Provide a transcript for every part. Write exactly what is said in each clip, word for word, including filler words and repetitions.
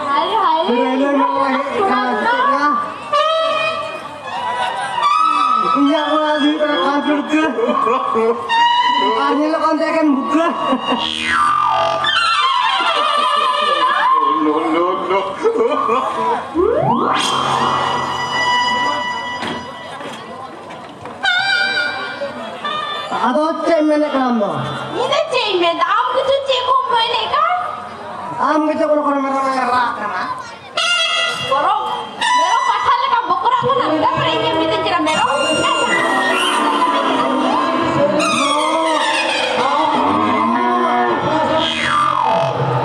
ᱦᱟᱭ, ᱦᱟᱭ᱾ ᱨᱮᱞᱮ ᱱᱚᱣᱟ ᱦᱮᱡ ᱠᱟᱱᱟ, ᱪᱮᱫ ᱠᱟᱱᱟ? ᱤᱧᱟᱹᱜ ᱚᱲᱟᱜ ᱦᱩᱭᱩᱜ ᱠᱟᱱᱟ ᱠᱟᱱ ᱴᱩᱲᱠᱟᱹ᱾ ᱟᱨ ᱧᱮᱞᱚᱜ ᱠᱟᱱ ᱛᱟᱦᱮᱸ ᱠᱟᱱ ᱵᱩᱠᱟᱹ᱾ No, no, no. ᱟᱫᱚ ᱪᱮᱫ ᱮᱢ ᱢᱮᱱᱮᱫ ᱠᱟᱱᱟ ᱟᱢ ᱫᱚ? ᱤᱧ ᱫᱚ ᱪᱮᱫ ᱤᱧ ᱢᱮᱱᱫᱟ? ᱟᱢ ᱜᱮᱪᱚ ᱪᱮᱫ ᱠᱚᱢ ᱢᱮᱱᱮᱫ ᱠᱟᱱ? ᱟᱢ ᱜᱮᱪᱚ ᱠᱚᱱᱚ ᱠᱚᱱᱚ ᱢᱮᱨᱚᱢ ᱮ ᱨᱟᱜ ᱠᱟᱱᱟ᱾ ᱵᱚᱨᱚᱝ, ᱢᱮᱨᱚᱢ ᱯᱟᱴᱷᱟ ᱞᱮᱠᱟ ᱵᱚᱠᱨᱟᱜ ᱠᱟᱱᱟ᱾ ᱛᱟᱨᱯᱚᱨᱮ ᱤᱧᱮᱢ ᱢᱤᱛᱟᱹᱧ ᱠᱟᱱᱟ ᱢᱮᱨᱚᱢ?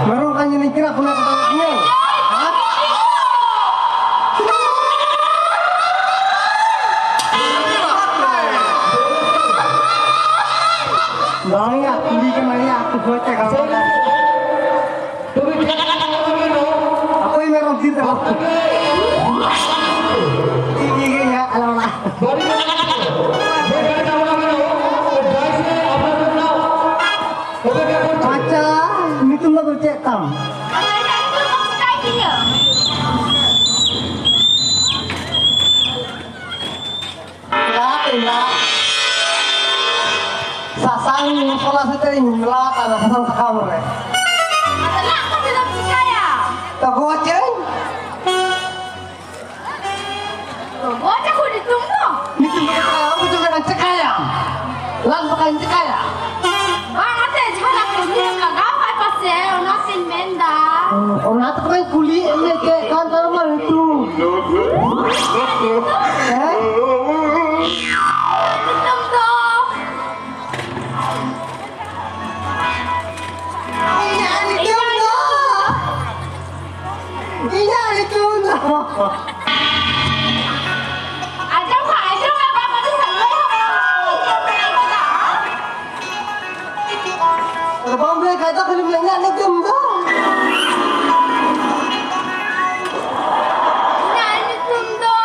ᱢᱮᱨᱚᱢ ᱠᱟᱱ ᱡᱟᱹᱱᱤᱡ ᱠᱟᱱᱟ, ᱯᱷᱳᱱ ᱠᱟᱛᱮ ᱤᱧ ᱧᱮᱞ᱾ ᱦᱮᱸ? ᱵᱟᱝᱭᱟ, ᱠᱩᱞᱤ ᱠᱟᱱᱟ ᱭᱟ, ᱟᱹᱛᱩ ᱦᱚᱲ ᱛᱮ ᱜᱟᱞᱢᱟᱨᱟᱣ᱾ ᱚᱠᱚᱭ ᱢᱮᱨᱚᱢ ᱛᱤᱨ ᱛᱟᱠᱚ? ᱤᱧ ᱜᱮ ᱭᱟ, ᱟᱞᱟᱣ ᱚᱲᱟᱜ᱾ ᱟᱪᱪᱷᱟ, ᱧᱩᱛᱩᱢ ᱫᱚ ᱪᱮᱫ ᱛᱟᱢ? ᱞᱟᱫ ᱤᱧ ᱞᱟᱫ᱾ ᱥᱟᱥᱟᱝ ᱢᱚᱥᱞᱟ ᱥᱟᱛᱮ ᱤᱧ ᱞᱟᱫ ᱟᱠᱟᱫᱟ ᱥᱟᱥᱟᱝ ᱥᱟᱠᱟᱢ ᱨᱮ᱾ ᱟᱫᱚ ᱞᱟᱫ ᱠᱟᱛᱮ ᱫᱚᱢ ᱪᱤᱠᱟᱹᱭᱟ? ᱛᱚ ᱜᱚᱡᱟᱹᱧ᱾ ᱜᱚᱡ ᱟᱠᱚ ᱱᱤᱛᱚᱝ ᱫᱚ? ᱱᱤᱛᱚᱝ ᱫᱚ ᱪᱤᱠᱟᱹᱭᱟ? ᱟᱵᱚ ᱫᱚ ᱢᱮᱱᱟ ᱪᱤᱠᱟᱹᱭᱟᱢ? ᱞᱟᱫ ᱵᱟᱠᱷᱟᱱ ᱪᱤᱠᱟᱹᱭᱟ? ᱵᱟᱝ, ᱟᱛᱮ ᱡᱟᱦᱟᱱᱟᱜ ᱠᱟᱹᱢᱤ ᱨᱮᱢ ᱞᱟᱜᱟᱣ ᱠᱟᱜ ᱠᱚᱣᱟ ᱥᱮ, ᱚᱱᱟᱛᱤᱧ ᱢᱮᱱᱫᱟ᱾ ᱚᱱᱟ ᱛᱮ ᱠᱚᱧ ᱠᱩᱞᱤᱭᱮᱫ ᱢᱮ, ᱪᱮᱫ ᱠᱟᱱ ᱛᱟᱢᱟ ᱧᱩᱛᱩᱢ? ᱦᱮᱸ? ᱧᱩᱛᱩᱢ ᱫᱚ? ᱤᱧᱟᱜ ᱧᱩᱛᱩᱢ ᱫᱚ, ᱤᱧᱟᱜ ᱧᱩᱛᱩᱢ ᱫᱚ᱾ ᱟᱸᱡᱚᱢ ᱠᱷᱟᱱ ᱟᱸᱡᱚᱢ ᱢᱮ, ᱵᱟᱢ ᱟᱸᱡᱚᱢ ᱠᱷᱟᱱ ᱞᱟᱹᱭ ᱦᱚᱸ ᱵᱟᱢ ᱟᱸᱡᱚᱢ ᱫᱟᱲᱮᱭᱟᱜ ᱠᱟᱱᱟ᱾ ᱟᱫᱚ ᱵᱟᱢ ᱞᱟᱹᱭ ᱠᱷᱟᱡ ᱫᱚ ᱠᱷᱟᱹᱞᱤᱢ ᱞᱟᱹᱭᱟ ᱤᱧᱟᱜ ᱧᱩᱛᱩᱢ ᱫᱚ᱾ ᱤᱧᱟᱜ ᱧᱩᱛᱩᱢ ᱫᱚ᱾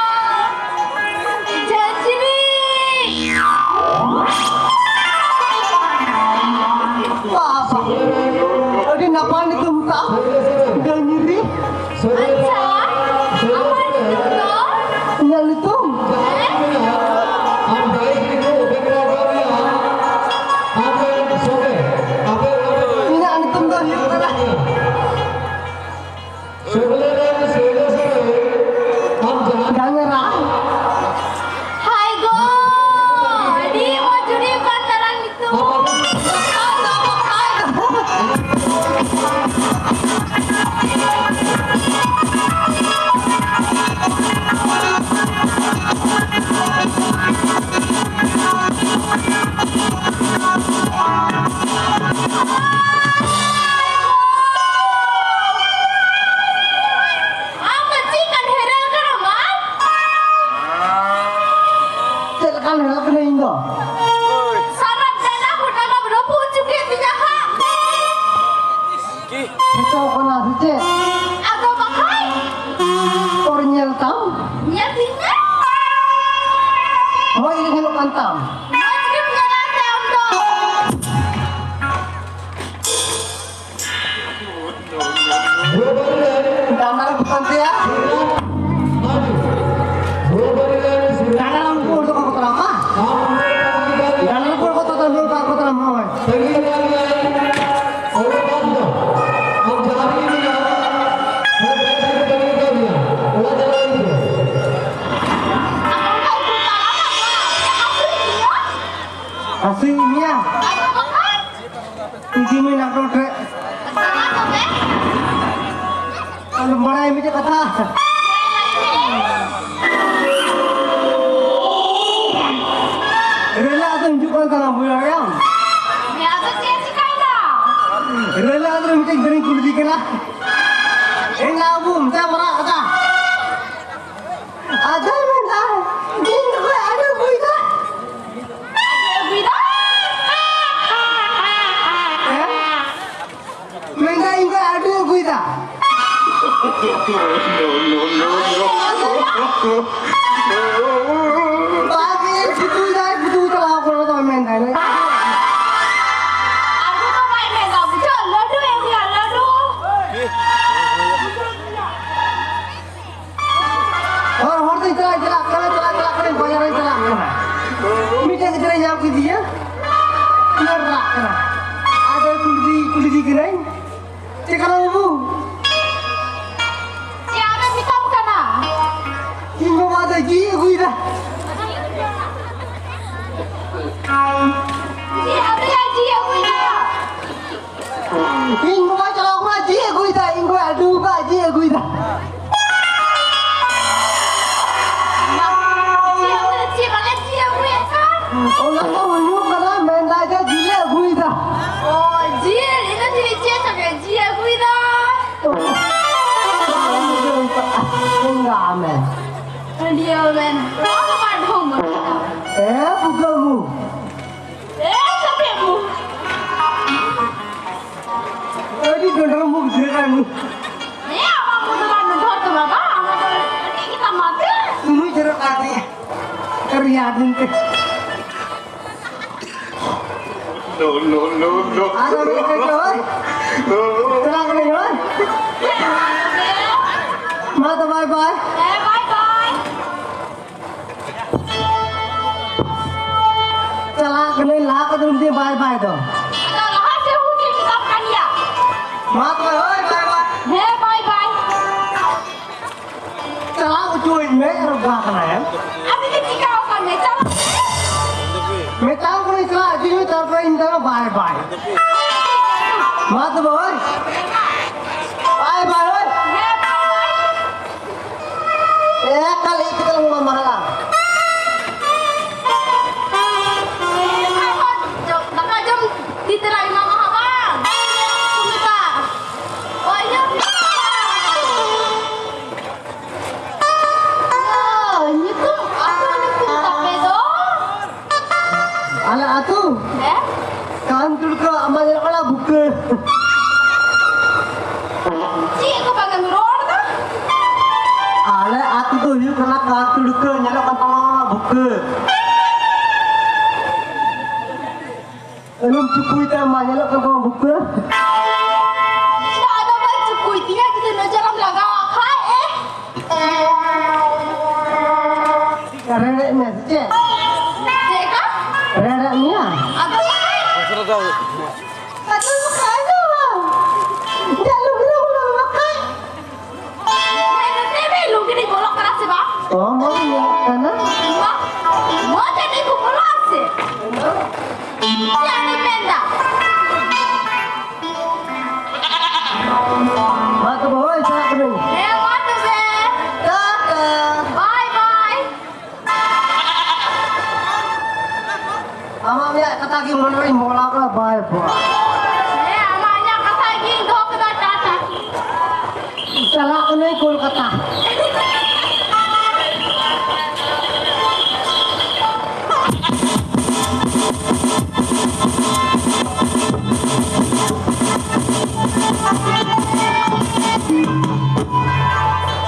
ᱟᱪᱪᱷᱟ, ᱟᱢᱟᱜ ᱧᱩᱛᱩᱢ ᱫᱚ? ᱤᱧᱟᱹᱜ ᱧᱩᱛᱩᱢ? ᱦᱮᱸ? ᱤᱧᱟᱹᱜ ᱧᱩᱛᱩᱢ ᱫᱚ ᱦᱩᱭᱩᱜ ᱠᱟᱱᱟ ᱰᱟᱝᱨᱟ᱾ ᱦᱟᱭ ᱜᱳ, ᱟᱹᱰᱤ ᱢᱚᱡᱽ, ᱟᱹᱰᱤ ᱵᱟᱛᱟᱨᱟᱱ ᱧᱩᱛᱩᱢ᱾ ᱟᱢ ᱫᱚ ᱪᱮᱫ ᱞᱮᱠᱟᱱ ᱦᱮᱨᱮᱞ ᱠᱟᱱᱟᱢ ᱟᱢ? ᱪᱮᱫ ᱞᱮᱠᱟᱱ ᱦᱮᱨᱮᱞ ᱠᱟᱱᱟᱹᱧ ᱤᱧ ᱫᱚ? ᱥᱟᱱᱟᱢ ᱰᱟᱸᱰᱟ ᱠᱚ ᱰᱟᱸᱰᱟᱢ ᱨᱟᱹᱯᱩᱫ ᱦᱚᱪᱚ ᱠᱮᱫ ᱛᱤᱧᱟ ᱦᱟᱸᱜ᱾ ᱯᱷᱮᱪᱟᱣ ᱠᱟᱱᱟ ᱥᱮ ᱪᱮᱫ? ᱟᱫᱚ ᱵᱟᱠᱷᱟᱡ? ᱯᱚᱨ ᱧᱮᱞ ᱛᱟᱢ᱾ ᱧᱮᱞ ᱛᱤᱧ ᱢᱮ᱾ ᱢᱚᱡᱽ ᱜᱮ ᱧᱮᱞᱚᱜ ᱠᱟᱱ ᱛᱟᱢ᱾ ᱢᱚᱡᱽ ᱜᱮᱢ ᱧᱮᱞᱚᱜ ᱛᱮ ᱟᱢ ᱫᱚ᱾ ᱰᱟᱸᱰᱟ ᱨᱮ ᱵᱚᱛᱚᱨ ᱛᱮᱭᱟ᱾ ᱰᱟᱸᱰᱟ ᱨᱮ ᱩᱱᱠᱩ ᱦᱚᱲ ᱫᱚᱠᱚ ᱵᱚᱛᱚᱨᱟ, ᱢᱟ᱾ ᱰᱟᱸᱰᱟ ᱨᱮ ᱩᱱᱠᱩ ᱦᱚᱲ ᱠᱚ ᱵᱚᱛᱚᱨᱟ, ᱩᱱᱠᱩ ᱦᱚᱲ ᱠᱚ ᱵᱚᱛᱚᱨᱟ, ᱢᱟ, ᱦᱳᱭ᱾ ᱦᱟᱹᱥᱩᱭᱮᱫ ᱢᱮᱭᱟ? ᱤᱫᱤ ᱢᱮ ᱰᱟᱠᱛᱚᱨ ᱴᱷᱮᱱ᱾ ᱟᱫᱚ ᱵᱟᱲᱟᱭ ᱢᱤᱫᱴᱮᱡ ᱠᱟᱛᱷᱟ᱾ ᱨᱮᱞᱟ ᱟᱫᱚ ᱦᱤᱡᱩᱜ ᱠᱟᱱ ᱛᱟᱦᱮᱱᱟ, ᱵᱩᱡᱷᱟᱹᱣ ᱠᱮᱫᱟᱢ? ᱦᱮᱸ, ᱟᱫᱚ ᱪᱮᱫ ᱪᱤᱠᱟᱭᱮᱱᱟ? ᱨᱮᱞᱟ ᱟᱫᱚ ᱢᱤᱫᱴᱮᱡ ᱜᱤᱫᱽᱨᱟᱹᱧ ᱠᱩᱞᱤᱫᱮ ᱠᱟᱱᱟ᱾ ᱮᱱᱟ ᱵᱟᱹᱵᱩ, ᱢᱮᱛᱟᱭ ᱢᱟᱨᱟᱜ ᱠᱟᱛᱷᱟ᱾ ᱟᱫᱚᱭ ᱢᱮᱱᱫᱟ, ᱤᱧ ᱫᱚᱠᱚ ᱟᱹᱰᱤ ᱵᱩᱡᱽ ᱫᱟ᱾ ᱟᱹᱰᱤ ᱵᱩᱡᱽ ᱫᱟ? ᱦᱮᱸ? ᱢᱮᱱᱫᱟ, ᱤᱧ ᱫᱚ ᱟᱹᱰᱤ ᱵᱩᱡᱽ ᱫᱟ᱾ ᱵᱟᱝ, ᱤᱧ ᱵᱩᱡᱽ ᱫᱟ, ᱵᱩᱡᱽ ᱫᱟ, ᱚᱱᱟ ᱫᱚ ᱢᱮᱱᱫᱟᱭ᱾ ᱟᱹᱰᱤ ᱫᱚ ᱵᱟᱭ ᱢᱮᱱᱫᱟ, ᱵᱩᱡᱷᱟᱹᱣ? ᱞᱟᱹᱰᱩ ᱮᱢ ᱦᱩᱭᱩᱜᱼᱟ, ᱞᱟᱹᱰᱩ᱾ ᱪᱮᱫ ᱟᱢᱮ ᱢᱮᱛᱟᱢ ᱠᱟᱱᱟ? ᱤᱧ ᱵᱟᱵᱟ ᱫᱚ ᱡᱤᱣᱤ ᱟᱹᱜᱩᱭᱮᱫᱟ᱾ ᱪᱮᱫ ᱟᱯᱮᱭᱟᱜ ᱡᱤᱣᱤ ᱟᱹᱜᱩᱭᱮᱫᱟ? ᱤᱧ ᱵᱟᱵᱟ ᱪᱟᱞᱟᱣ ᱠᱟᱱᱟ, ᱡᱤᱣᱤ ᱟᱹᱜᱩᱭᱮᱫᱟ᱾ ᱤᱧ ᱵᱟᱵᱟ ᱟᱹᱰᱤ ᱵᱟᱵᱟ ᱡᱤᱣᱤ ᱟᱹᱜᱩᱭᱮᱫᱟ᱾ ᱪᱮᱫ ᱟᱹᱜᱩᱭᱮᱫᱟ? ᱪᱮᱫ ᱵᱟᱞᱮ ᱪᱮᱫ ᱟᱹᱜᱩᱭᱮᱫ ᱠᱟᱱ? ᱚᱱᱟ ᱫᱚ ᱦᱩᱭᱩᱜ ᱠᱟᱱᱟ, ᱢᱮᱱᱫᱟ ᱡᱮ ᱡᱤᱞᱮ ᱟᱹᱜᱩᱭᱮᱫᱟ᱾ ᱚ, ᱡᱤᱞ? ᱤᱧ ᱫᱚ ᱡᱤᱞ ᱪᱮᱫ ᱥᱟᱵᱮ? ᱡᱤᱞ ᱟᱹᱜᱩᱭᱮᱫᱟ᱾ ᱵᱚᱸᱜᱟ ᱢᱮ᱾ ᱦᱟᱹᱰᱤᱭᱟᱹ ᱢᱮᱱ᱾ ᱚᱱᱟ ᱫᱚ ᱵᱟᱝ ᱰᱷᱚᱢ ᱵᱚᱱ ᱢᱮᱛᱟᱜᱼᱟ᱾ ᱮ, ᱵᱩᱠᱟᱹ ᱢᱩ᱾ ᱮ, ᱥᱟᱯᱮ ᱢᱩ᱾ ᱟᱹᱰᱤ ᱰᱚᱸᱰᱨᱚ ᱢᱩ ᱜᱤᱫᱽᱨᱟᱹ ᱠᱟᱱ ᱢᱩ᱾ ᱮ, ᱟᱢᱟᱜ ᱢᱩ ᱫᱚ ᱵᱟᱝ ᱰᱚᱸᱰᱨᱚ ᱛᱟᱢᱟ ᱵᱟᱝ? ᱟᱢᱟᱜ ᱫᱚ ᱠᱟᱹᱴᱤᱡ ᱜᱮᱛᱟᱢᱟ ᱥᱮ? ᱥᱩᱱᱩᱡ ᱡᱚᱨᱚᱜ ᱠᱟᱱ ᱛᱤᱧᱟ᱾ ᱨᱮᱭᱟᱲ ᱫᱤᱱ ᱛᱮ᱾ No, no, no, no. ᱟᱨ ᱩᱱᱤ ᱠᱚ ᱡᱚᱦᱟᱨ᱾ No, no. ᱪᱟᱞᱟᱜ ᱠᱟᱹᱱᱟᱹᱧ ᱦᱳᱭ᱾ ᱢᱟ ᱛᱚ, bye bye. ᱦᱮᱸ, bye bye. ᱪᱟᱞᱟᱜ ᱠᱟᱹᱱᱟᱹᱧ, ᱞᱟᱦᱟ ᱠᱟᱛᱮ ᱩᱱᱤ bye bye ᱫᱚ᱾ ᱟᱫᱚ ᱞᱟᱦᱟ ᱥᱮᱫ ᱦᱩᱭ ᱢᱮᱛᱟᱢ ᱠᱟᱱ ᱜᱮᱭᱟ᱾ ᱢᱟ ᱛᱚᱵᱮ ᱦᱳᱭ, bye bye. ᱦᱮᱸ, bye bye. ᱪᱟᱞᱟᱣ ᱦᱚᱪᱚᱣᱟᱹᱧ ᱢᱮ, ᱨᱚᱜᱟ ᱠᱟᱱᱟᱭᱮᱢ᱾ ᱟᱫᱚ ᱪᱮᱫ ᱪᱤᱠᱟᱹᱣ ᱟᱠᱟᱱ ᱢᱮ? ᱪᱟᱞᱟᱜ ᱢᱮ᱾ ᱢᱮᱛᱟᱣ ᱠᱟᱹᱱᱟᱹᱧ ᱪᱟᱞᱟᱜ ᱦᱚᱪᱚᱧ ᱢᱮ, ᱛᱟᱨᱯᱚᱨᱮ ᱤᱧ ᱫᱚ bye bye. ᱢᱟ ᱛᱚᱵᱮ ᱦᱳᱭ᱾ Bye bye ᱦᱳᱭ᱾ ᱦᱮᱸ, bye bye. ᱮᱠᱟᱞ ᱤᱧ ᱛᱮᱜᱮ ᱞᱟᱝ ᱢᱟᱢᱟᱦᱟᱞᱟ᱾ ᱫᱟᱠᱟ ᱡᱚᱢ ᱛᱤ ᱛᱮ ᱞᱟᱝ ᱢᱟᱢᱟᱦᱟ ᱵᱟᱝ? ᱚ, ᱤᱭᱟᱹ᱾ ᱚ, ᱧᱩᱛᱩᱢ, ᱟᱹᱛᱩ ᱧᱩᱛᱩᱢ ᱛᱟᱯᱮ ᱫᱚ? ᱟᱞᱮ ᱟᱹᱛᱩ? ᱦᱮᱸ? ᱠᱟᱱ ᱴᱩᱰᱠᱟᱹ, ᱟᱢᱟᱜ ᱧᱮᱞᱚᱜ ᱠᱟᱱᱟ ᱵᱩᱠᱟᱹ᱾ ᱪᱮᱫ ᱠᱚ ᱵᱟᱝ ᱮᱢ ᱨᱚᱲ ᱫᱟ? ᱟᱞᱮ ᱟᱹᱛᱩ ᱫᱚ ᱦᱩᱭᱩᱜ ᱠᱟᱱᱟ ᱠᱟᱱ ᱴᱩᱰᱠᱟᱹ, ᱧᱮᱞᱚᱜ ᱠᱟᱱ ᱛᱟᱢᱟ ᱵᱩᱠᱟᱹ᱾ ᱟᱞᱚᱢ ᱪᱩᱯᱩᱭ ᱛᱟᱢᱟ, ᱧᱮᱞᱚᱜ ᱠᱟᱱ ᱛᱟᱢᱟ ᱵᱩᱠᱟᱹ᱾ ᱤᱧ ᱫᱚ ᱟᱫᱚ ᱵᱟᱹᱧ ᱪᱩᱯᱩᱭ ᱛᱤᱧᱟ, ᱡᱩᱫᱤ ᱱᱚᱡᱚᱨᱮᱢ ᱞᱟᱜᱟᱣᱟᱜ ᱠᱷᱟᱡ, ᱮ᱾ ᱨᱮᱲᱮᱫ ᱢᱮ ᱥᱮ ᱪᱮᱫ? ᱪᱮᱫ ᱞᱮᱠᱟ? ᱨᱮᱲᱮᱫ ᱢᱮᱭᱟ? ᱟᱫᱚ ᱵᱟᱠᱷᱟᱡ᱾ ᱟᱫᱚ ᱵᱟᱠᱷᱟᱡ ᱫᱚ ᱵᱟᱝ᱾ ᱪᱟᱞᱩ ᱪᱮᱫ ᱤᱧ ᱢᱮᱱᱫᱟ? ᱢᱟ ᱛᱚᱵᱮ ᱦᱳᱭ, ᱪᱟᱞᱟᱜ ᱠᱟᱹᱱᱟᱹᱧ᱾ ᱦᱮᱸ, ᱢᱟ ᱛᱚᱵᱮ᱾ ᱴᱟᱴᱟ᱾ ᱵᱟᱭ ᱵᱟᱭ᱾ ᱟᱢᱟᱜ ᱢᱮᱭᱟᱜ ᱠᱟᱛᱷᱟ ᱜᱮ ᱢᱚᱱᱮ ᱨᱤᱧ ᱢᱚᱦᱲᱟᱣ ᱠᱟᱫᱟ, ᱵᱟᱭ ᱵᱟᱭ᱾ ᱦᱮᱸ, ᱟᱢᱟᱜ ᱤᱧᱟᱹᱜ ᱠᱟᱛᱷᱟ ᱜᱤᱧ ᱫᱚᱦᱚ ᱠᱮᱫᱟ, ᱴᱟᱴᱟ᱾ ᱪᱟᱞᱟᱜ ᱠᱟᱹᱱᱟᱹᱧ ᱠᱳᱞᱠᱟᱛᱟ᱾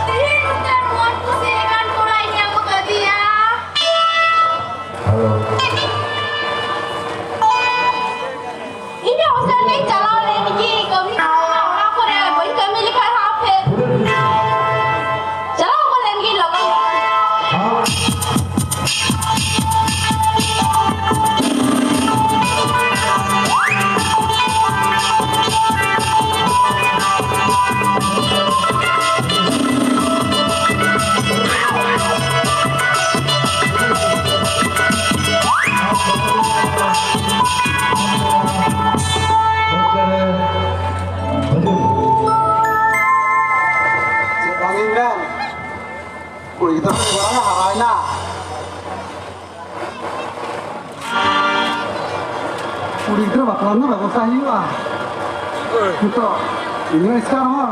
ᱛᱤᱦᱤᱧ ᱢᱤᱫᱴᱟᱝ ᱢᱚᱡᱽ ᱠᱩᱥᱤ ᱞᱮᱠᱟᱱ ᱠᱚᱲᱟᱧ ᱧᱟᱢ ᱠᱟᱫᱮᱭᱟ᱾ ᱤᱧ ᱦᱚᱸ ᱩᱥᱟᱹᱨᱟ ᱜᱤᱧ ᱪᱟᱞᱟᱣ ᱞᱮᱱ ᱜᱮ, ᱠᱟᱹᱢᱤ ᱠᱚ ᱢᱮᱱᱟᱜᱼᱟ ᱚᱲᱟᱜ ᱠᱚᱨᱮ, ᱵᱟᱹᱧ ᱠᱟᱹᱢᱤ ᱞᱮᱠᱷᱟᱱ ᱦᱟᱸᱜ ᱯᱷᱮᱨ ᱪᱟᱞᱟᱣ ᱜᱚᱫ ᱞᱮᱱ ᱜᱤᱧ ᱞᱚᱜᱚᱱ᱾ ᱪᱮᱫ ᱵᱟᱝ ᱤᱧ ᱢᱮᱱ, ᱠᱩᱲᱤ ᱜᱤᱫᱽᱨᱟᱹ ᱠᱚ ᱵᱟᱲᱟᱭᱟ, ᱦᱟᱨᱟᱭᱮᱱᱟ᱾ ᱠᱩᱲᱤ ᱜᱤᱫᱽᱨᱟᱹ ᱵᱟᱯᱞᱟ ᱨᱮᱱᱟᱜ ᱵᱮᱵᱚᱥᱛᱷᱟ ᱦᱩᱭᱩᱜᱼᱟ᱾ ᱱᱤᱛᱚᱜ ᱤᱧ ᱦᱚᱸ ᱮᱥᱠᱟᱨ ᱦᱚᱲ,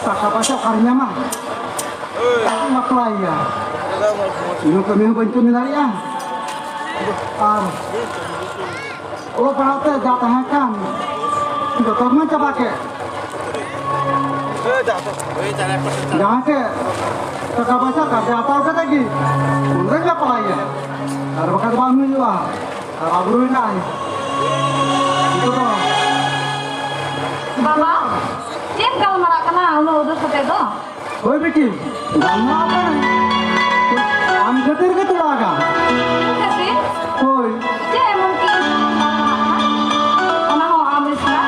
ᱴᱟᱠᱟ ᱯᱚᱭᱥᱟ ᱚᱠᱟᱨᱮᱧ ᱧᱟᱢᱟ? ᱚᱠᱟᱨᱮᱧ ᱵᱟᱯᱞᱟᱭᱮᱭᱟ? ᱤᱧ ᱦᱚᱸ ᱠᱟᱹᱢᱤ ᱦᱚᱸ ᱵᱟᱹᱧ ᱠᱟᱹᱢᱤ ᱫᱟᱲᱮᱭᱟᱜᱼᱟ᱾ ᱟᱨ ᱚᱞᱚᱜ ᱯᱟᱲᱦᱟᱣ ᱛᱮ ᱡᱟ ᱛᱟᱦᱮᱸ ᱠᱟᱱ, ᱡᱚᱛᱚ ᱜᱮ ᱪᱟᱵᱟ ᱠᱮᱫ᱾ ᱡᱟᱦᱟᱸ ᱜᱮ ᱴᱟᱠᱟ ᱯᱚᱭᱥᱟ ᱠᱟᱨᱡᱟ ᱦᱟᱛᱟᱣ ᱠᱟᱛᱮ ᱜᱮ ᱩᱱᱨᱮ ᱵᱟᱯᱞᱟᱭᱮᱭᱟ, ᱟᱨ ᱵᱟᱠᱷᱟᱱ ᱫᱚ ᱵᱟᱝ ᱦᱩᱭᱩᱜᱼᱟ᱾ ᱟᱨ ᱟᱵᱚ ᱨᱮᱱ ᱟᱭ ᱱᱤᱛᱚᱜ ᱫᱚ ᱵᱟᱵᱟ, ᱪᱮᱫ ᱜᱟᱞᱢᱟᱨᱟᱜ ᱠᱟᱱᱟ ᱩᱱᱟᱹᱜ ᱩᱫᱟᱹᱨ ᱠᱟᱛᱮ ᱫᱚ? ᱦᱳᱭ ᱵᱤᱴᱤ, ᱜᱟᱞᱢᱟᱨᱟᱣ ᱠᱟᱱᱟ᱾ ᱟᱢ ᱠᱷᱟᱹᱛᱤᱨ ᱜᱮ ᱛᱚᱲᱟ ᱜᱟᱱ᱾ ᱤᱧ ᱠᱷᱟᱹᱛᱤᱨ? ᱦᱳᱭ᱾ ᱪᱮᱫ ᱮᱢᱚᱱ ᱠᱤ ᱚᱱᱟ ᱦᱚᱸ ᱟᱢ ᱮᱥᱠᱟᱨ?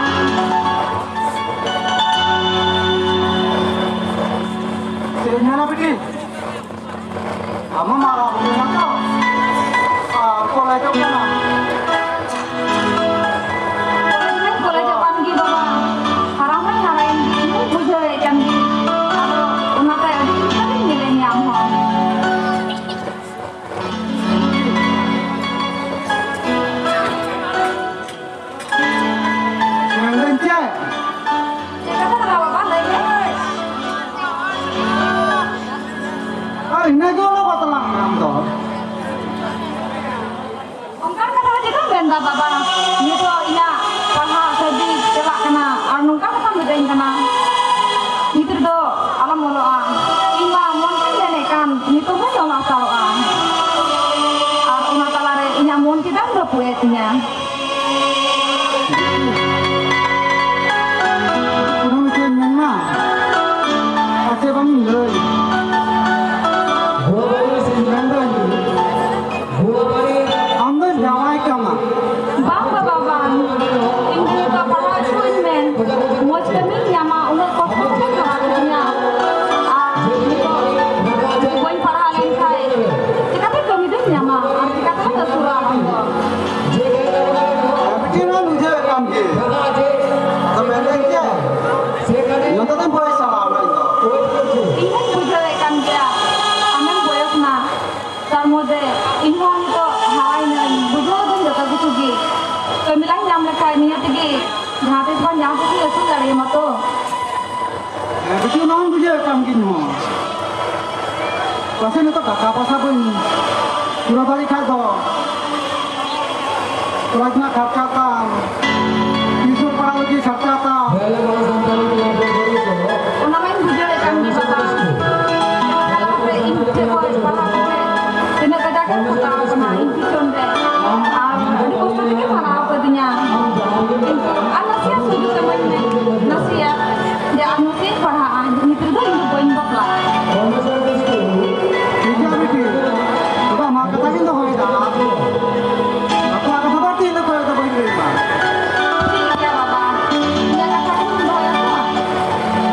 ᱪᱮᱫ ᱤᱧ ᱢᱮᱱᱟ ᱵᱤᱴᱤ? ᱟᱢ ᱦᱚᱸ ᱢᱟᱨᱟᱝ ᱦᱩᱭ ᱮᱱᱟ ᱛᱚ᱾ ᱟᱨ ᱠᱚᱞᱮᱡᱚᱜ ᱠᱟᱱᱟ᱾ ᱠᱟᱱᱟ, ᱜᱤᱫᱽᱨᱟᱹ ᱫᱚ ᱟᱞᱚᱢ ᱚᱞᱚᱜᱼᱟ᱾ ᱤᱧ ᱢᱟ ᱢᱚᱱ ᱛᱤᱧ ᱢᱮᱱᱮᱫ ᱠᱟᱱ, ᱱᱤᱛᱚᱜ ᱦᱚᱸᱧ ᱚᱞ ᱦᱟᱛᱟᱲᱚᱜᱼᱟ᱾ ᱟᱨ ᱚᱱᱟ ᱛᱟᱞᱟᱨᱮ ᱤᱧᱟᱹᱜ ᱢᱚᱱ ᱪᱮᱫᱟᱜ ᱮᱢ ᱨᱟᱹᱯᱩᱫ ᱮᱫ ᱛᱤᱧᱟ? ᱠᱩᱱᱟᱹᱢᱤ ᱪᱮᱫ ᱤᱧ ᱢᱮᱱᱟ? ᱟᱨ ᱪᱮᱫ ᱵᱟᱝ ᱤᱧ ᱞᱟᱹᱭ? ᱢᱮᱱᱫᱟᱹᱧ, ᱟᱢ ᱫᱚ ᱡᱟᱶᱟᱭ ᱠᱟᱱᱟ᱾ ᱵᱟᱝ ᱵᱟᱵᱟ, ᱵᱟᱝ᱾ ᱤᱧ ᱫᱚ ᱱᱤᱛᱚᱜ ᱯᱟᱲᱦᱟᱣ ᱦᱚᱪᱚᱧ ᱢᱮ᱾ ᱢᱚᱡᱽ ᱠᱟᱹᱢᱤᱧ ᱧᱟᱢᱟ, ᱩᱱᱟᱹᱜ ᱠᱚᱥᱴᱚ ᱠᱟᱛᱮᱧ ᱦᱟᱨᱟ ᱠᱮᱫ ᱢᱮᱭᱟ᱾ ᱟᱨ ᱱᱤᱛᱚᱜ ᱡᱩᱫᱤ ᱵᱟᱹᱧ ᱯᱟᱲᱦᱟᱣ ᱞᱮᱱᱠᱷᱟᱡ ᱪᱤᱠᱟᱹᱛᱮ ᱠᱟᱹᱢᱤ ᱫᱚᱧ ᱧᱟᱢᱟ? ᱟᱨ ᱪᱤᱠᱟᱹᱛᱮᱢ ᱟᱹᱥᱩᱞᱚᱜᱼᱟ ᱟᱢ ᱫᱚ? ᱵᱤᱴᱤ ᱢᱟ ᱵᱩᱡᱷᱟᱹᱣᱮᱫ ᱠᱟᱱ ᱜᱮ᱾ ᱟᱫᱚ ᱢᱮᱱᱫᱟᱹᱧ ᱪᱮᱫ? ᱱᱚᱛᱮ ᱫᱚᱧ ᱵᱚᱭᱮᱥ ᱪᱟᱞᱟᱣ ᱮᱱᱟ ᱤᱧ ᱫᱚ᱾ ᱤᱧ ᱦᱚᱸᱧ ᱵᱩᱡᱷᱟᱹᱣᱮᱫ ᱠᱟᱱ ᱜᱮᱭᱟ, ᱟᱢᱮᱢ ᱵᱚᱭᱚᱥ ᱮᱱᱟ᱾ ᱛᱟᱨ ᱢᱚᱫᱽᱫᱷᱮ ᱤᱧ ᱦᱚᱸ ᱱᱤᱛᱚᱜ ᱦᱟᱨᱟᱭᱮᱱᱟᱹᱧ, ᱵᱩᱡᱷᱟᱹᱣ ᱫᱟᱹᱧ ᱡᱚᱛᱚ ᱠᱤᱪᱷᱩ ᱜᱮ᱾ ᱠᱟᱹᱢᱤ ᱞᱟᱝ ᱧᱟᱢ ᱞᱮᱠᱷᱟᱡ ᱱᱤᱭᱟᱹ ᱛᱮᱜᱮ ᱡᱟᱦᱟᱸ ᱛᱤᱥ ᱵᱟᱝ ᱡᱟᱦᱟᱸ ᱛᱤᱥ ᱤᱧ ᱟᱹᱥᱩᱞ ᱫᱟᱲᱮᱭᱟᱢᱟ ᱛᱚ᱾ ᱦᱮᱸ, ᱵᱤᱴᱤ, ᱚᱱᱟ ᱦᱚᱸᱧ ᱵᱩᱡᱷᱟᱹᱣᱮᱫ ᱠᱟᱱ ᱜᱤᱧ ᱦᱚᱸ᱾ ᱯᱟᱥᱮ ᱱᱤᱛᱚᱜ ᱴᱟᱠᱟ ᱯᱚᱭᱥᱟ ᱵᱟᱹᱧ ᱯᱩᱨᱟᱹ ᱫᱟᱲᱮᱭᱟᱜ ᱠᱷᱟᱡ ᱫᱚ ᱠᱚᱞᱮᱡᱽ ᱨᱮᱱᱟᱜ ᱠᱷᱚᱨᱪᱟ ᱛᱟᱢ, ᱴᱤᱭᱩᱥᱚᱱ ᱯᱟᱲᱦᱟᱣ ᱞᱟᱹᱜᱤᱫ ᱠᱷᱚᱨᱪᱟ ᱛᱟᱢ᱾ ᱚᱱᱟ ᱢᱟᱧ ᱵᱩᱡᱷᱟᱹᱣᱮᱫ ᱠᱟᱱ ᱜᱮ ᱵᱟᱵᱟ᱾ ᱧᱮᱞ ᱢᱮ, ᱤᱧ ᱴᱷᱮᱱ ᱠᱷᱚᱱ ᱯᱟᱲᱦᱟᱣ ᱠᱟᱛᱮ ᱛᱤᱱᱟᱹᱜ ᱠᱟᱡᱟᱠ ᱮ ᱠᱷᱟᱴᱟᱣ ᱠᱟᱱᱟ ᱤᱧ ᱯᱤᱪᱷᱚᱱ ᱨᱮ᱾ ᱟᱨ ᱟᱹᱰᱤ ᱠᱚᱥᱴᱚ ᱛᱮᱜᱮ ᱯᱟᱲᱦᱟᱣ ᱠᱟᱫᱤᱧᱟ᱾ ᱠᱤᱱᱛᱩ ᱟᱨ ᱱᱟᱥᱮᱭᱟᱜ ᱥᱩᱡᱳᱜᱽ ᱮᱢᱟᱹᱧ ᱢᱮ, ᱱᱟᱥᱮᱭᱟᱜ᱾ ᱡᱮ ᱟᱨ ᱱᱟᱥᱮᱭᱟᱜ ᱯᱟᱲᱦᱟᱜᱼᱟ, ᱱᱤᱛ ᱨᱮᱫᱚ ᱤᱧ ᱫᱚ ᱵᱟᱹᱧ ᱵᱟᱯᱞᱟᱜᱼᱟ᱾ ᱴᱷᱤᱠ ᱜᱮᱭᱟ ᱵᱤᱴᱤ, ᱛᱚᱵᱮ ᱟᱢᱟᱜ ᱠᱟᱛᱷᱟ ᱜᱤᱧ ᱫᱚᱦᱚᱭᱮᱫᱟ᱾ ᱵᱟᱯᱞᱟ ᱠᱟᱛᱷᱟ ᱫᱚ ᱛᱮᱦᱮᱧ ᱫᱚ ᱚᱠᱚᱭ ᱫᱚ ᱵᱟᱹᱧ ᱞᱟᱹᱭ ᱟᱢᱟ᱾ ᱴᱷᱤᱠ ᱜᱮᱭᱟ ᱵᱟᱵᱟ, ᱤᱧᱟᱹᱜ ᱠᱟᱛᱷᱟ ᱜᱮᱵᱚᱱ ᱫᱚᱦᱚᱭᱟ ᱛᱚ᱾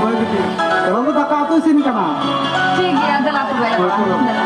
ᱦᱳᱭ ᱵᱤᱴᱤ, ᱮᱵᱚᱝ ᱫᱚ ᱫᱟᱠᱟ ᱩᱛᱩ ᱤᱥᱤᱱ ᱠᱟᱱᱟ᱾ ᱴᱷᱤᱠ ᱜᱮᱭᱟ, ᱫᱮᱞᱟ ᱛᱚᱵᱮ᱾ ᱦᱳᱭ, ᱦᱳᱭ᱾ ᱫᱮᱞᱟ᱾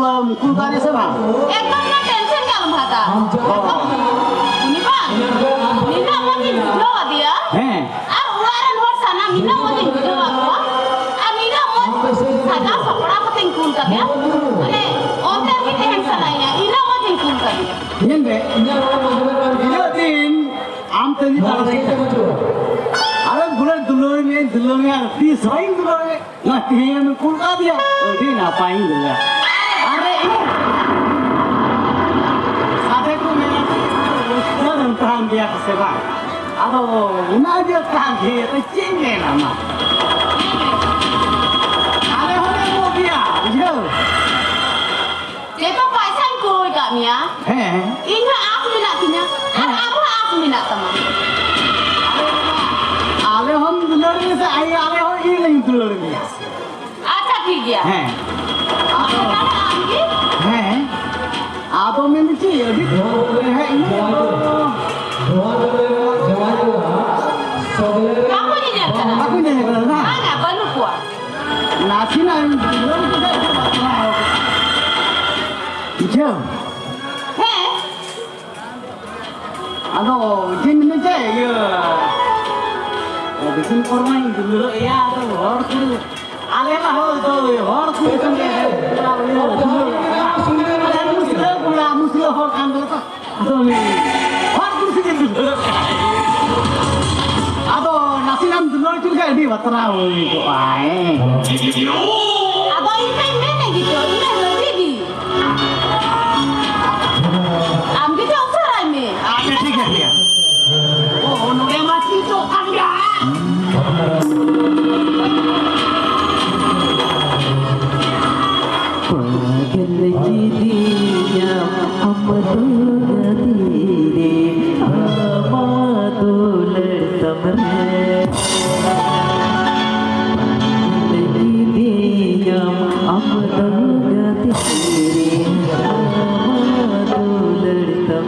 ᱠᱩᱞ ᱠᱟᱫᱮ ᱥᱮ ᱵᱟᱝ? ᱮᱠᱫᱚᱢ ᱚᱱᱟ ᱴᱮᱱᱥᱚᱱ ᱜᱮ ᱟᱞᱚᱢ ᱦᱟᱛᱟᱣ᱾ ᱩᱱᱤ ᱵᱟᱝ, ᱱᱤᱱᱟᱹᱜ ᱢᱚᱡᱽ ᱤᱧ ᱵᱩᱡᱷᱟᱹᱣ ᱟᱫᱮᱭᱟ᱾ ᱦᱮᱸ᱾ ᱟᱨ ᱚᱲᱟᱜ ᱨᱮᱱ ᱦᱚᱲ ᱥᱟᱱᱟᱢ ᱱᱤᱱᱟᱹᱜ ᱢᱚᱡᱽ ᱤᱧ ᱵᱩᱡᱷᱟᱹᱣ ᱟᱫᱮᱭᱟ᱾ ᱟᱨ ᱱᱤᱱᱟᱹᱜ ᱢᱚᱡᱽ ᱥᱟᱡᱟᱣ ᱥᱟᱯᱲᱟᱣ ᱠᱟᱛᱮᱧ ᱠᱩᱞ ᱠᱟᱫᱮᱭᱟ᱾ ᱢᱟᱱᱮ ᱚᱱᱛᱮ ᱨᱮᱜᱮ ᱛᱟᱦᱮᱱ ᱥᱟᱱᱟᱭᱮᱭᱟ, ᱤᱱᱟᱹᱜ ᱢᱚᱡᱽ ᱤᱧ ᱠᱩᱞ ᱠᱟᱫᱮᱭᱟ᱾ ᱧᱮᱞ ᱢᱮ, ᱤᱱᱟᱹᱜ ᱫᱤᱱ ᱟᱢ ᱛᱟᱺᱜᱤ ᱛᱟᱲᱟᱜ ᱨᱮ ᱟᱨᱮ ᱵᱩᱞᱟᱹ ᱫᱩᱞᱟᱹᱲ ᱢᱮ, ᱫᱩᱞᱟᱹᱲ ᱢᱮ, ᱟᱨ ᱛᱤᱥ ᱦᱚᱸ ᱤᱧ ᱫᱩᱞᱟᱹᱲ ᱢᱮ᱾ ᱱᱚᱣᱟ ᱛᱮᱦᱮᱧ ᱮᱢ ᱠᱩᱞ ᱠᱟᱫᱮᱭᱟ, ᱟᱹᱰᱤ ᱱᱟᱯᱟᱭᱤᱧ ᱞᱟᱹᱭᱟ᱾ ᱟᱨᱮ ᱤᱧ ᱥᱟᱰᱮ ᱠᱚ ᱢᱮᱱᱟ ᱡᱮ ᱨᱟᱹᱥᱠᱟᱹ ᱨᱮᱢ ᱛᱟᱦᱮᱱ ᱜᱮᱭᱟ ᱥᱮ ᱵᱟᱝ? ᱟᱫᱚ ᱚᱱᱟ ᱡᱮ ᱛᱟᱦᱮᱸ ᱜᱮ ᱪᱮᱫ ᱤᱧ ᱢᱮᱱᱟ ᱢᱟ? ᱟᱞᱮ ᱦᱚᱸᱞᱮ ᱮᱢᱚᱜ ᱜᱮᱭᱟ, ᱵᱩᱡᱷᱟᱹᱣ? ᱡᱮᱦᱮᱛᱩ ᱯᱚᱭᱥᱟᱧ ᱠᱩᱞ ᱠᱟᱜ ᱢᱮᱭᱟ, ᱦᱮᱸ᱾ ᱤᱧ ᱦᱚᱸ ᱟᱥ ᱢᱮᱱᱟᱜ ᱛᱤᱧᱟ, ᱟᱨ ᱦᱮᱸ᱾ ᱟᱢ ᱦᱚᱸ ᱟᱥ ᱢᱮᱱᱟᱜ ᱛᱟᱢᱟ᱾ ᱟᱞᱮ ᱦᱚᱸᱢ ᱫᱩᱞᱟᱹᱲ ᱢᱮᱭᱟ ᱥᱮ, ᱟᱭ-, ᱟᱞᱮ ᱦᱚᱸ ᱤᱧ ᱞᱮ ᱫᱩᱞᱟᱹᱲ ᱢᱮᱭᱟ᱾ ᱟᱪᱪᱷᱟ, ᱴᱷᱤᱠ ᱜᱮᱭᱟ᱾ ᱦᱮᱸ᱾ ᱟᱢ ᱫᱚ ᱛᱟᱦᱞᱮ ᱟᱢ ᱜᱮ? ᱦᱮᱸ᱾ ᱟᱫᱚ ᱢᱮᱱ ᱪᱮᱫ, ᱟᱹᱰᱤ ᱦᱮᱸ, ᱤᱧ ᱫᱚ ᱵᱟᱠᱚ ᱧᱮᱧᱮᱞ ᱠᱟᱱᱟ᱾ ᱵᱟᱠᱚ ᱧᱮᱧᱮᱞ ᱠᱟᱱᱟ, ᱵᱟᱝ? ᱵᱟᱝᱟ, ᱵᱟᱹᱱᱩᱜ ᱠᱚᱣᱟ᱾ ᱱᱟᱥᱮᱱᱟᱜ ᱤᱧ ᱫᱩᱞᱟᱹᱲ ᱠᱮᱫᱟ, ᱤᱧ ᱫᱚ ᱵᱟᱠᱚ ᱵᱩᱡᱷᱟᱹᱣ᱾ ᱦᱮᱸ᱾ ᱟᱫᱚ ᱪᱮᱫ ᱤᱧ ᱢᱮᱱᱟ ᱪᱮ, ᱤᱭᱟᱹ, ᱫᱤᱥᱚᱢ ᱠᱚᱨᱮ ᱢᱟᱧ ᱫᱩᱞᱟᱹᱲᱚᱜ ᱜᱮᱭᱟ, ᱟᱫᱚ ᱦᱚᱲ ᱠᱚ, ᱟᱞᱮ ᱢᱟ ᱦᱚᱲ ᱫᱚ, ᱦᱚᱲ ᱠᱚ ᱥᱚᱸᱜᱮ ᱨᱮ, ᱤᱭᱟᱹ, ᱫᱩᱞᱟᱹᱲᱚᱜ ᱠᱟᱱᱟ᱾ ᱟᱞᱮ ᱢᱩᱥᱞᱟᱹ ᱠᱚᱲᱟ, ᱢᱩᱥᱞᱟᱹ ᱦᱚᱲ ᱠᱟᱱ ᱫᱚᱞᱮ ᱛᱚ᱾ ᱟᱫᱚ ᱩᱱᱤ ᱦᱚᱲ ᱠᱚ ᱥᱚᱸᱜᱮ ᱫᱩᱞᱟᱹᱲᱚᱜ ᱠᱟᱱᱟ᱾ ᱟᱫᱚ ᱱᱟᱥᱮᱱᱟᱜ ᱮᱢ ᱫᱩᱞᱟᱹᱲ ᱦᱚᱪᱚ ᱞᱮᱠᱷᱟᱱ ᱟᱹᱰᱤ ᱵᱟᱛᱨᱟᱣ ᱦᱩᱭ ᱠᱚᱜᱼᱟ, ᱦᱮᱸ᱾ ᱟᱫᱚ ᱤᱧ ᱢᱟᱧ ᱢᱮᱱᱮᱫ ᱜᱮᱪᱚ, ᱤᱧ ᱢᱟ ᱨᱟᱹᱡᱤ ᱜᱮ᱾ ᱟᱢ ᱜᱮ ᱪᱚ ᱩᱥᱟᱹᱨᱟᱭ ᱢᱮ᱾ ᱟᱪᱪᱷᱟ, ᱴᱷᱤᱠ ᱜᱮᱭᱟ, ᱴᱷᱤᱠ ᱜᱮᱭᱟ᱾ ᱳ, ᱱᱚᱰᱮ ᱢᱟ ᱪᱮᱫ ᱪᱚ ᱠᱟᱱ ᱜᱮ᱾ ᱯᱟᱜᱽᱞ ᱠᱤᱫᱤᱧᱟᱢ ᱟᱢ ᱫᱚ ᱜᱟᱹᱫᱤ ᱨᱮ, ᱟᱢᱟᱜ ᱫᱩᱞᱟᱹᱲ ᱛᱟᱢ ᱨᱮ᱾ ᱞᱟᱹᱜᱤᱫᱤᱧᱟᱢ ᱟᱢ ᱫᱚ ᱜᱟᱛᱮ ᱨᱮ, ᱟᱢᱟᱜ ᱫᱩᱞᱟᱹᱲ ᱛᱟᱢ᱾